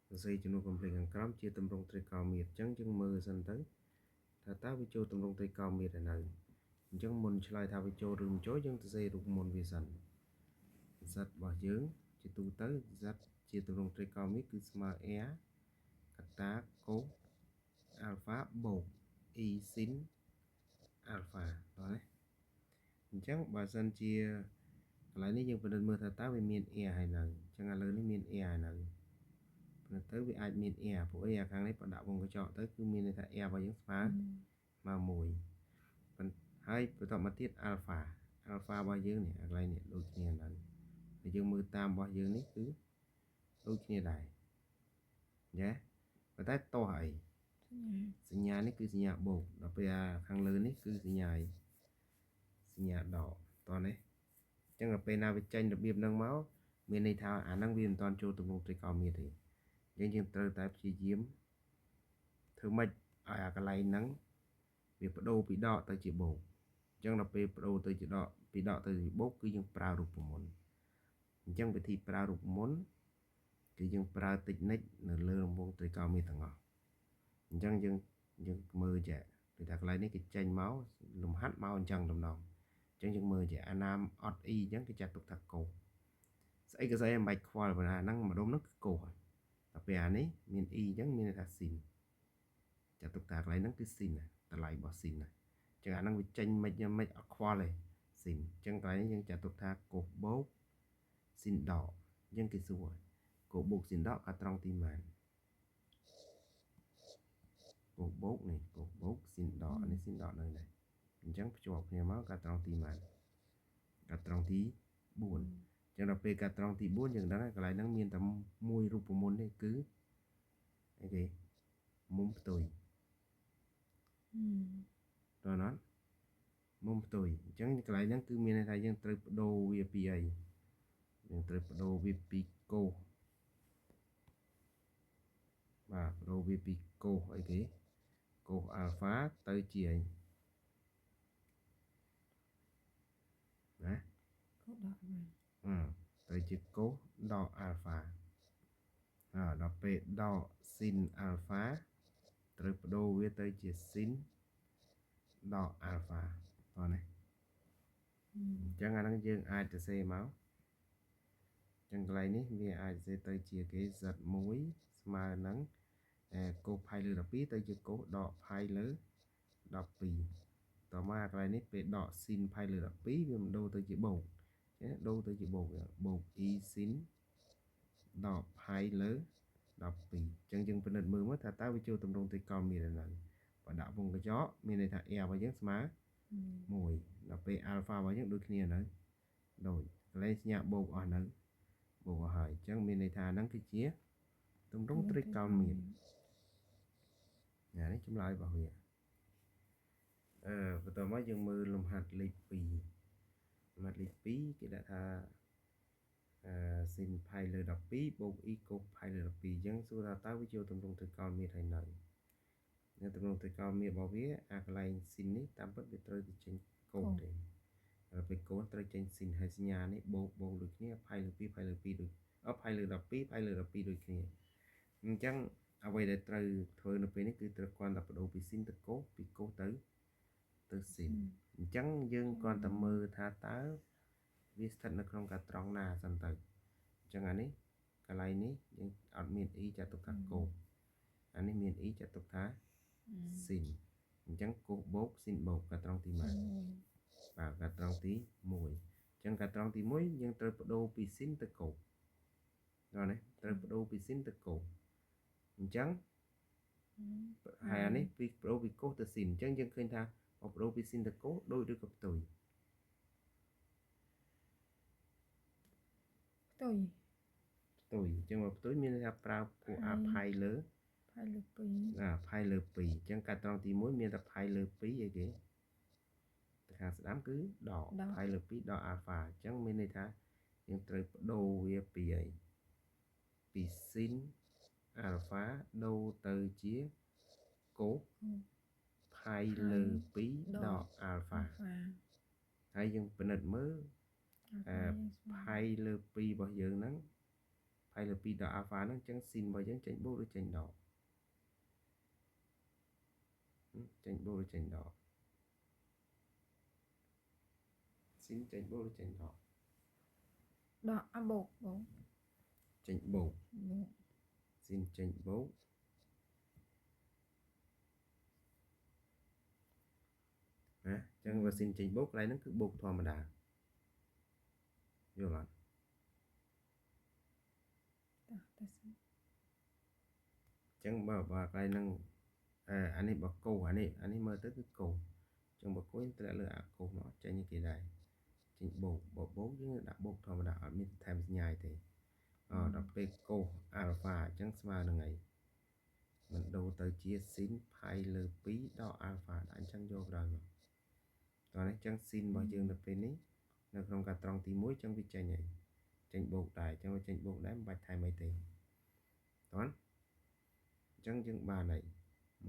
សរសេរចំនួនកំភ្លេចខាងក្រោមជាទម្រង់ត្រីកោណមាត្រអញ្ចឹងយើងមើលសិនទៅថាតើវាចូលទម្រង់ត្រីកោណមាត្រឯនៅអញ្ចឹងមុនឆ្លើយថាវាចូលឬមិនចូលយើងសរសេររូបមន្តវាសិន z របស់យើងជាទូទៅ z ជាទម្រង់ត្រីកោណមាត្រគឺស្មើ r កតាកូសអាល់ហ្វាបូក e ស៊ីនអាល់ហ្វាតោះណាអញ្ចឹងបើសិនជាកន្លែងនេះយើងពិនិត្យមើលថាតើវាមាន r ហើយនៅអញ្ចឹងឥឡូវនេះមាន r ហើយនៅពិនិត្យទៅវាអាចមាន r ព្រោះអីអាខាងនេះបើដាក់វងកញ្ចក់ទៅគឺមានន័យថា r របស់យើងស្មើ1ប៉ុន្តែហើយបន្តមកទៀត alpha alpha របស់យើងនេះអាកន្លែងនេះដូចគ្នានៅហើយយើងមើលតាមរបស់យើងនេះគឺដូចគ្នាដែរញ៉េប៉ុន្តែតោះអីសញ្ញានេះគឺសញ្ញាបូកដល់ពេលអាខាងលើនេះគឺសញ្ញាអីសញ្ញាដកតោះនេះអញ្ចឹងដល់ពេលណាវាចេញរបៀបហ្នឹងមកមានន័យថាអាហ្នឹងវាមិនតាន់ចូលទម្រង់ត្រីកោណមាត្រទេអញ្ចឹងយើងត្រូវតែព្យាយាមធ្វើម៉េចឲ្យអាកន្លែងហ្នឹងវាបដូរពីដកទៅជាបូកអញ្ចឹងដល់ពេលបដូរទៅជាដកពីដកទៅជាបូកគឺយើងប្រើរូបមន្តអញ្ចឹងវិធីប្រើរូបមន្តគឺយើងប្រើតិចនិចនៅលើរង្វង់ត្រីកោណមាត្រទាំងអស់អញ្ចឹងយើងមើលចេះដូចថាកន្លែងនេះគេចេញមកលំហាត់មកអញ្ចឹងតំណងអញ្ចឹងយើងមើលចេះអាណាមអត់អ៊ីអញ្ចឹងគេចាត់ទុកថាកោសស្អីក៏ស្អីមិនបាច់ខ្វល់ប៉ុន្តែហ្នឹងម្ដុំហ្នឹងគឺកោសហើយដល់ពេលអានេះមានអ៊ីអញ្ចឹងមានន័យថាស៊ីនចាត់ទុកថាកន្លែងហ្នឹងគឺស៊ីនតម្លៃរបស់ស៊ីនណាអញ្ចឹងអាហ្នឹងវាចេញមិនមិនអត់ខ្វល់ទេស៊ីនអញ្ចឹងកន្លែងនេះយើងចាត់ទុកថាកោសបូកស៊ីនដកអញ្ចឹងគេសួរកោសបូកស៊ីនដកកាត្រង់ទីម៉ានកោសបូកនេះកោសបូកស៊ីនដកនេះស៊ីនដកនៅនេះអញ្ចឹងភ្ជាប់គ្នាមកកាត្រង់ទីម៉ានកាត្រង់ទី4អញ្ចឹងដល់ពេលកាត្រង់ទី4យើងដឹងហើយកន្លែងហ្នឹងមានតែមួយរូបមន្តទេគឺអីគេមុំផ្ទុយតើណាមុំផ្ទុយអញ្ចឹងកន្លែងហ្នឹងគឺមានន័យថាយើងត្រូវបដូរវាពីអីយើងត្រូវបដូរវាពីកោសបាទបដូរវាពីកោសអីគេកោសអាល់ហ្វាទៅជាអីណា កោសដក អឺទៅជាកោសដកអាល់ហ្វាអើដល់ពេលដកស៊ីនអាល់ហ្វាត្រូវបដូរវាទៅជាស៊ីនដកអាល់ហ្វាតោះនេះអញ្ចឹងអាហ្នឹងយើងអាចទៅសេមកចឹងកន្លែងនេះវាអាចសេទៅជាគេ z1 ស្មើនឹងកូសផាយលើ12ទៅជាកូសដកផាយលើ12តមកអាកន្លែងនេះពេលដកស៊ីនផាយលើ12វាមិនដូរទៅជាបូកចឹងដូរទៅជាបូកបូក e ស៊ីនដកផាយលើ12អញ្ចឹងយើងពិនិត្យមើលមកថាតើវាចូលទម្រង់ត្រីកោណមាននៅបើដាក់វងកញ្ចក់មានន័យថា r របស់យើងស្មើ1ដល់ពេល alpha របស់យើងដូចគ្នានៅដូចកន្លែងសញ្ញាបូកអស់នៅបូកអស់ហើយអញ្ចឹងមានន័យថាហ្នឹងគឺជាទម្រង់ត្រីកោណមាននេះចម្លើយរបស់វាអឺបន្តមកយើងមើលលំហាត់លេខ2លំហាត់លេខ2គេដាក់ថាអឺស៊ីនផាយលើ12បូកអ៊ីកូសផាយលើ12អញ្ចឹងសួរថាតើវាជាទម្រង់ត្រីកោណមានហើយនៅនៅទម្រង់ត្រីកោណមានរបស់វាអាកន្លែងស៊ីននេះតាមពិតវាត្រូវទៅចេញកូសទេដល់ពេលកូនត្រូវចេញស៊ីនហើយសញ្ញានេះបូកបូកដូចគ្នាផាយលើ2ផាយលើ2ដូចអផាយលើ12ផាយលើ12ដូចគ្នាអញ្ចឹងអ្វីដែលត្រូវធ្វើនៅពេលនេះគឺត្រូវគ្រាន់តែបដូរពីស៊ីនទៅកូសពីកូសទៅស៊ីនអញ្ចឹងយើងគ្រាន់តែមើលថាតើវាស្ថិតនៅក្នុងកាត្រង់ណាសិនទៅអញ្ចឹងអានេះកន្លែងនេះយើងអត់មាន e ចាត់ទុកថាកូសអានេះមាន e ចាត់ទុកថាស៊ីនអញ្ចឹងកូសបូកស៊ីនបូកកាត្រង់ទីម៉ានបាទកាត្រង់ទី1អញ្ចឹងកាត្រង់ទី1យើងត្រូវបដូរពីស៊ីនទៅកូសដល់នេះត្រូវបដូរពីស៊ីនទៅកូសអញ្ចឹងហើយអានេះពីបដូរពីកូសទៅស៊ីនអញ្ចឹងយើងឃើញថាបើបដូរពីស៊ីនទៅកូសដូចឬក៏ផ្ទុយ ផ្ទុយ ផ្ទុយអញ្ចឹងបើផ្ទុយមានន័យថាប្រើគូអាផាយលើ ផាយលើ2អាផាយលើ2អញ្ចឹងកាត្រង់ទី1មានតែផាយលើ2អីគេទៅខាងស្ដាំគឺដកផាយលើ2ដកអាល់ហ្វាអញ្ចឹងមានន័យថាយើងត្រូវបដូរវាពីអីពីស៊ីនអាល់ហ្វាដូរទៅជាកូសផាយលើ2ដកអាល់ហ្វាហើយយើងពិនិត្យមើលផាយលើ2របស់យើងហ្នឹង ផៃលើ2ដកអាល់ហ្វាហ្នឹងអញ្ចឹងស៊ីនរបស់យើងចេញបូកឬចេញដកចេញបូកឬចេញដកស៊ីនចេញបូកឬចេញដក ដកអាបូកបូក ចេញបូក បូក ស៊ីនចេញបូកណាអញ្ចឹងបើស៊ីនចេញបូកកន្លែងហ្នឹងគឺបូកធម្មតាយល់អត់ តោះតែសិន អញ្ចឹងបើបើកន្លែងហ្នឹងអឺអានេះបើកោអានេះអានេះមើលទៅគឺកោអញ្ចឹងបើកោយើងតម្លាក់លើអាកោមកចេញគេដែរចេញបូកបើបូកយើងដាក់បូកធម្មតាអត់មានថែមសញ្ញាទេអដល់ពេលកោអាល់ហ្វាអញ្ចឹងស្មើនឹងអីមិនដូរទៅជាស៊ីនផៃលើ2ដល់អាល់ហ្វាដាក់អញ្ចឹងយកដល់មកតោះនេះអញ្ចឹងស៊ីនរបស់យើងនៅពេលនេះនៅក្នុងការត្រង់ទី1អញ្ចឹងវាចេញអីចេញបូកដែរអញ្ចឹងវាចេញបូកដែរមិនបាច់ថែមអីទេតោះអញ្ចឹងយើងបានហើយ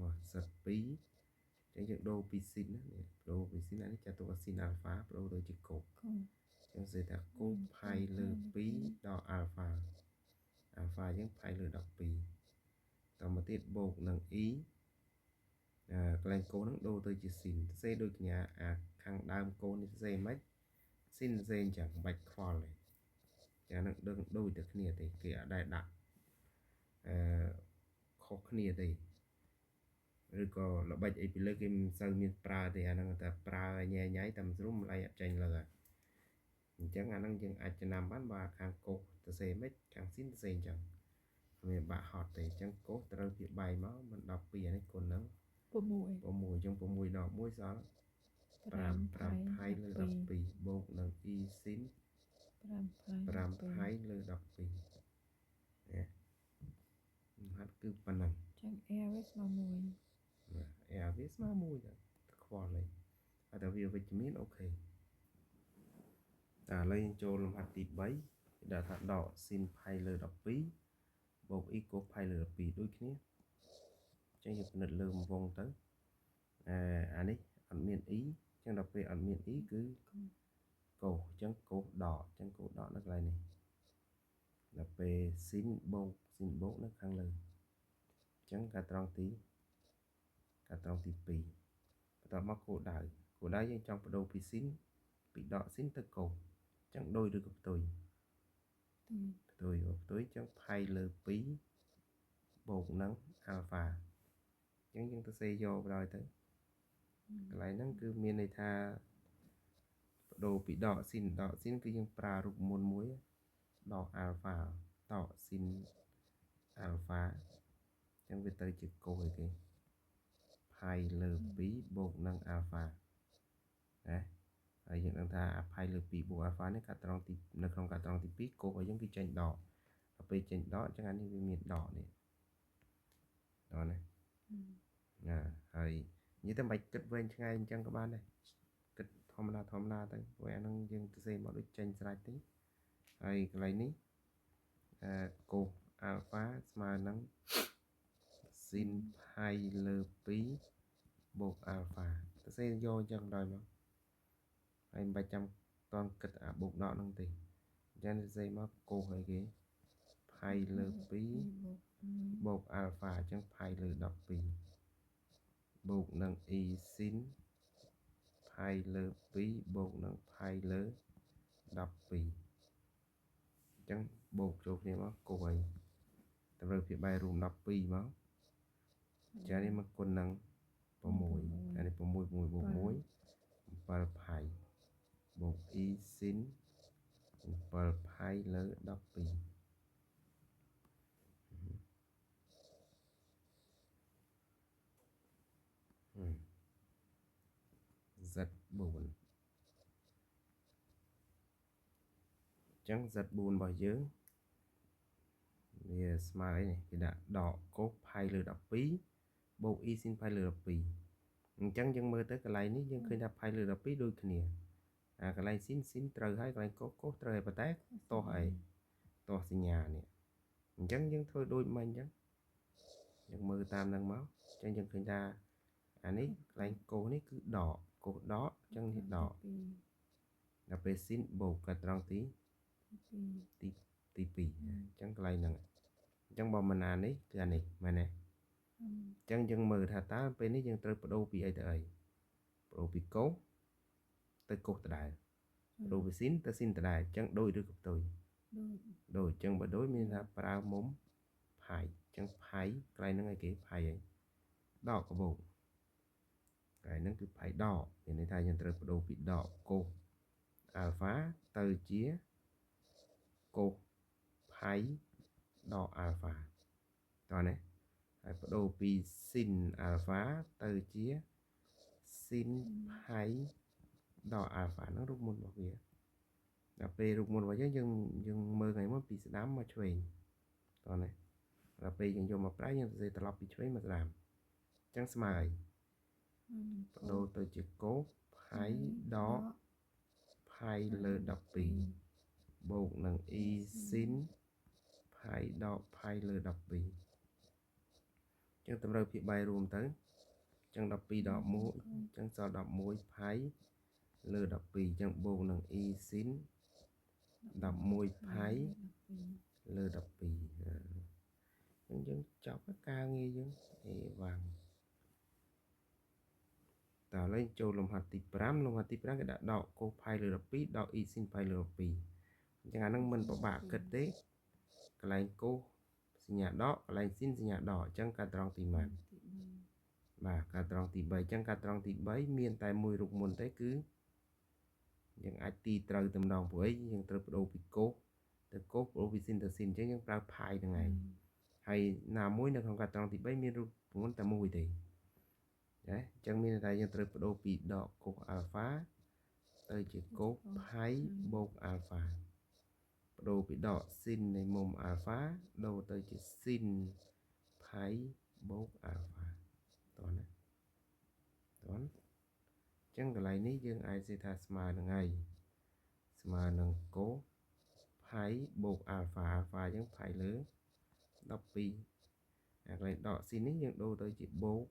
មកសិត2អញ្ចឹងយើងដូរពីស៊ីនណានេះដូរពីស៊ីនអានេះចាត់ទុកថាស៊ីនអាល់ហ្វាប្ដូរទៅជាកូ កូ អញ្ចឹងសេថាកូផៃលើ2ដល់អាល់ហ្វាអាល់ហ្វាយើងផៃលើ12តមកទៀតបូកនឹង e អឺកន្លែងកូហ្នឹងដូរទៅជាស៊ីនសេដូចកញ្ញាអាខាងដើមកូនេះសេមិនស៊ីនសេអញ្ចឹងមិនបាច់ខ្វល់ទេចាហ្នឹងដឹងដូចតែគ្នាទេគេអត់ដែលដាក់អឺខុសគ្នាទេឬក៏ល្បិចអីពីលើគេមិនសូវមានប្រើទេអាហ្នឹងតែប្រើញ៉ៃញ៉ៃតែមិនស្រួលម្ល៉េះអត់ចេញលើហើយអញ្ចឹងអាហ្នឹងយើងអាចចំណាំបានបើខាងកោសទៅសេមិនខាងស៊ីនទៅសេអញ្ចឹងវាបាក់ហត់ទេអញ្ចឹងកោសត្រូវវាបែកមកមិន12អានេះគុណហ្នឹង 6 6អញ្ចឹង6ដល់1សល់5 5ផៃលើ12បូកនឹង e ស៊ីន 5ផៃ 5ផៃលើ12ណាហាត់គឺប៉ុណ្ណឹង ចឹង air វាស្មើ1 បាទ air វាស្មើ1ទៅខ្វល់ហើយអត់តែវាវិជ្ជមានអូខេតែឥឡូវយើងចូលលំហាត់ទី3គេដាក់ថាដកស៊ីនផៃលើ12បូក e កូសផៃលើ12ដូចគ្នាអញ្ចឹងយើងពិនិត្យលើវងទៅអឺអានេះអត់មាន e អញ្ចឹងដល់ពេលអត់មាន e គឺកូសអញ្ចឹងកូសដកអញ្ចឹងកូសដកនៅកន្លែងនេះដល់ពេលស៊ីនបូកស៊ីនបូកនៅខាងលើអញ្ចឹងការត្រង់ទី2បន្ទាប់មកគោលដៅគោលដៅយើងចង់បដូរពីស៊ីនពីដកស៊ីនទៅកូសអញ្ចឹងដូចឬក៏ផ្ទុយផ្ទុយផ្ទុយអញ្ចឹងផៃលើ2បូកនឹងអាល់ហ្វាអញ្ចឹងយើងទៅសេយកបណ្ដោយទៅកន្លែងហ្នឹងគឺមានន័យថាបដូរពីដកស៊ីនដកស៊ីនគឺយើងប្រើរូបមន្តមួយដកអាល់ហ្វាដកស៊ីនអាល់ហ្វាអញ្ចឹងវាទៅជាកូសអីគេផៃលើ2បូកនឹងអាល់ហ្វាណាហើយយើងដឹងថាអាផៃលើ2បូកអាល់ហ្វានេះកាត់ត្រង់ទីនៅក្នុងកាត់ត្រង់ទី2កូសរបស់យើងគឺចេញដកដល់ពេលចេញដកអញ្ចឹងអានេះវាមានដកនេះដល់ណាណាហើយនិយាយទៅមិនបាច់គិតវែងឆ្ងាយអញ្ចឹងក៏បានដែរគិតធម្មតាធម្មតាទៅព្រោះអាហ្នឹងយើងទៅសេមកដូចចេញស្រេចទេហើយកន្លែងនេះអឺកូសអាល់ហ្វាស្មើនឹងស៊ីនផៃលើ2បូកអាល់ហ្វាទៅសេយកអញ្ចឹងដល់មកហើយមិនបាច់ចាំតន់គិតអាបូកដកហ្នឹងទេអញ្ចឹងទៅសេមកកូសអីគេផៃលើ2បូកអាល់ហ្វាអញ្ចឹងផៃលើ12បូកនឹង e ស៊ីនផៃលើ2បូកនឹងផៃលើ12អញ្ចឹងបូកចូលគ្នាមកកូសអីតម្រូវភាពបែររួម12មកចានេះមកគុណនឹង6អានេះ6 6បូក1 7ផៃបូក e ស៊ីន7ផៃលើ12 Z4 អញ្ចឹង Z4 របស់យើងវាស្មើអីនេះគេដាក់ដកកូសផៃលើ12បូក e ស៊ីនផៃលើ12អញ្ចឹងយើងមើលទៅកន្លែងនេះយើងឃើញថាផៃលើ12ដូចគ្នាអាកន្លែងស៊ីនស៊ីនត្រូវហើយកន្លែងកូសកូសត្រូវហើយប៉ុន្តែតោះអីតោះសញ្ញានេះអញ្ចឹងយើងធ្វើដូចមិញអញ្ចឹងយើងមើលតាមនឹងមកអញ្ចឹងយើងឃើញថាអានេះកន្លែងកូសនេះគឺដកកូសដកអញ្ចឹងនេះដកដល់ពេលស៊ីនបូកកាត់ត្រង់ទី ទី2អញ្ចឹងកន្លែងហ្នឹងអញ្ចឹងបើមិនណានេះគឺអានេះមែនទេអញ្ចឹងយើងមើលថាតើពេលនេះយើងត្រូវបដូរពីអីទៅអីបដូរពីកុសទៅកុសដដែលបដូរពីស៊ីនទៅស៊ីនដដែលអញ្ចឹងដូចឬក៏ផ្ទុយដូចអញ្ចឹងបើដូចមានថាប្រើមុំផៃអញ្ចឹងផៃកន្លែងហ្នឹងអីគេផៃអីដកកបោកកន្លែងហ្នឹងគឺផៃដកមានន័យថាយើងត្រូវបដូរពីដកកុសអាល់ហ្វាទៅជាកុសផៃដកអាល់ហ្វាតោះណាហើយបដូរពីស៊ីនអាល់ហ្វាទៅជាស៊ីនផៃដកអាល់ហ្វាហ្នឹងរូបមន្តរបស់វាដល់ពេលរូបមន្តរបស់យើងយើងមើលថ្ងៃមុនពីស្ដាំមកឆ្វេងតោះណាដល់ពេលយើងយកមកប្រើយើងសរសេរត្រឡប់ពីឆ្វេងមកស្ដាំអញ្ចឹងស្មើអីបដូរទៅជាកុសផៃដកផៃលើ12បូកនឹង e ស៊ីនផៃដកផៃលើ12ចឹងតម្រូវភាគបែររួមទៅចឹង12ដក1ចឹងសល់11ផៃលើ12ចឹងបូកនឹង e ស៊ីន11ផៃលើ12ចឹងយើងចប់ការងារយើងអេវ៉ាំងតើឥឡូវចូលលំហាត់ទី5លំហាត់ទី5គេដាក់ដកកុសផៃលើ12ដក e ស៊ីនផៃលើ12អញ្ចឹងអាហ្នឹងមិនពិបាកគិតទេកន្លែងកុសសញ្ញាដកកន្លែងស៊ីនសញ្ញាដកអញ្ចឹងការត្រង់ទីម៉ានបាទការត្រង់ទី3អញ្ចឹងការត្រង់ទី3មានតែមួយរូបមន្តទេគឺយើងអាចទីត្រូវតំណងព្រោះអីយើងត្រូវបដូរពីកុសទៅកុសបដូរពីស៊ីនទៅស៊ីនអញ្ចឹងយើងប្រើផាយហ្នឹងឯងហើយណាមួយនៅក្នុងការត្រង់ទី3មានរូបមន្តតែមួយទេណាអញ្ចឹងមានន័យថាយើងត្រូវបដូរពីដកកុសអាល់ហ្វាទៅជាកុសផៃបូកអាល់ហ្វាបដូរពីដកស៊ីននៃមុំអាល់ហ្វាដូរទៅជាស៊ីនផៃបូកអាល់ហ្វាតោះណាតោះអញ្ចឹងកន្លែងនេះយើងអាចនិយាយថាស្មើនឹងអីស្មើនឹងកុសផៃបូកអាល់ហ្វាអាល់ហ្វាអញ្ចឹងផៃលើ12អាកន្លែងដកស៊ីននេះយើងដូរទៅជាបូក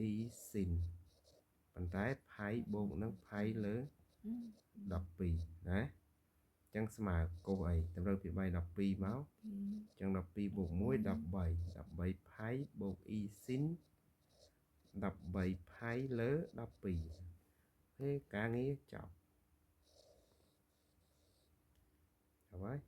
e ស៊ីនប៉ុន្តែផៃបូកនឹងផៃលើ12ណាចឹងស្មើកុសអីតម្រូវពី3 12មកចឹង12បូក1 13 13ផៃបូក e ស៊ីន13ផៃលើ12ហេការងារចប់ហើយ